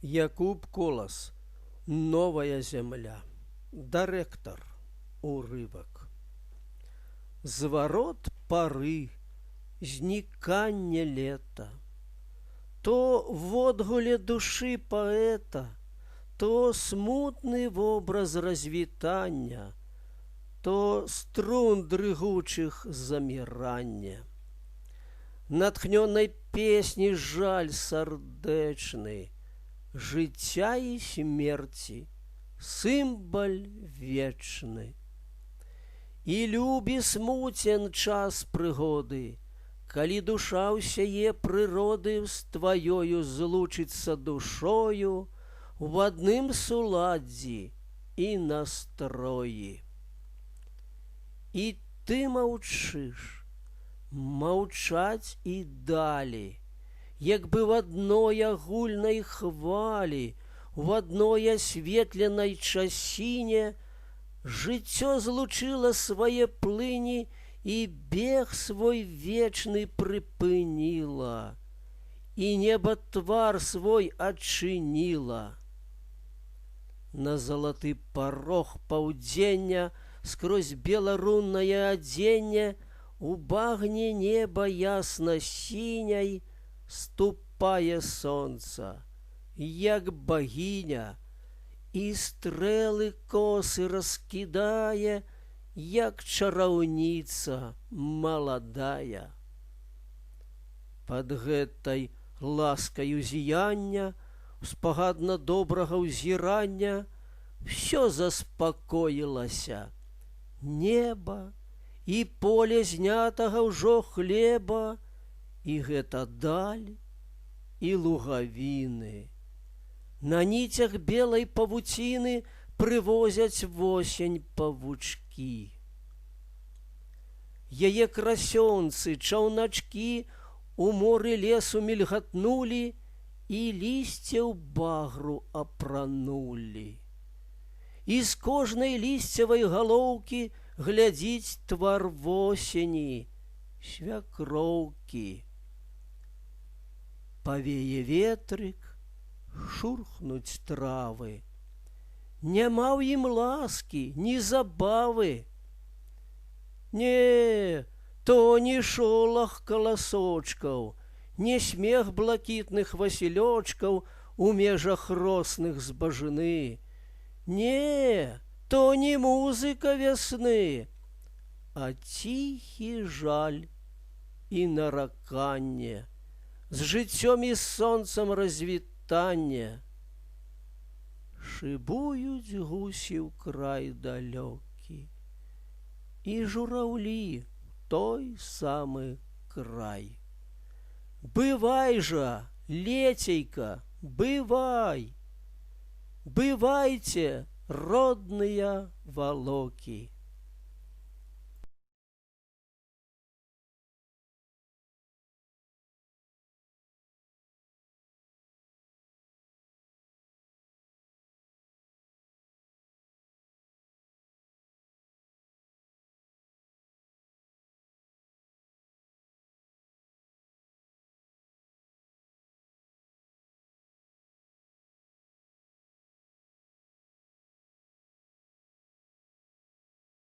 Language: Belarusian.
Якуб Колас. Новая зямля. Дарэктар. Урывак. Зварот пары, зніканне лета. То водгуле душы паэта, то смутны вобраз развітання, то струн дрыгучых заміранне. Натхнёнай песні жаль сардэчны, жыцця і смерці, сімвал вечны. І любі смуцен час прыгоды, калі душа ўсяе прыроды з тваёю злучыцца душою в адным суладдзі і настроі. І ты маўчыш, маўчаць і далі, як бы в адной агульнай хвалі, в адной асветленай часіне жыццё злучыла свае плыні і бег свой вечны прыпыніла, і неба твар свой адчыніла. На залаты парог паўдзення скрозь беларуннае адзенне у багне неба ясна-сіняй ступае сонца, як багіня, і стрэлы косы раскідае, як чараўніца маладая. Пад гэтай ласкаю зіяння, спагадна добрага ўзірання, всё заспакоілася. Неба і поле знятага ўжо хлеба, і гэта даль, і лугавіны. На ніцях белай павуціны прывозяць восень павучкі. Яе красёнцы, чаўначкі у моры лесу мільгатнулі і лісце ў багру апранулі. І з кожнай лісцевай галоўкі глядзіць твар восені, свякроўкі. Павее ветрык, шурхнуць травы. Няма ў ім ласкі, ні забавы. Не, то не шолах каласочкаў, не смех блакітных васілёчкаў у межах росных збажыны. Не, то не музыка вясны, а ціхі жаль і нараканне, з жыццём і сонцам развітанне. Шыбуюць гусі ў край далёкі, і жураўлі той самы край. Бывай жа, лецейка, бывай! Бывайце, родныя валокі!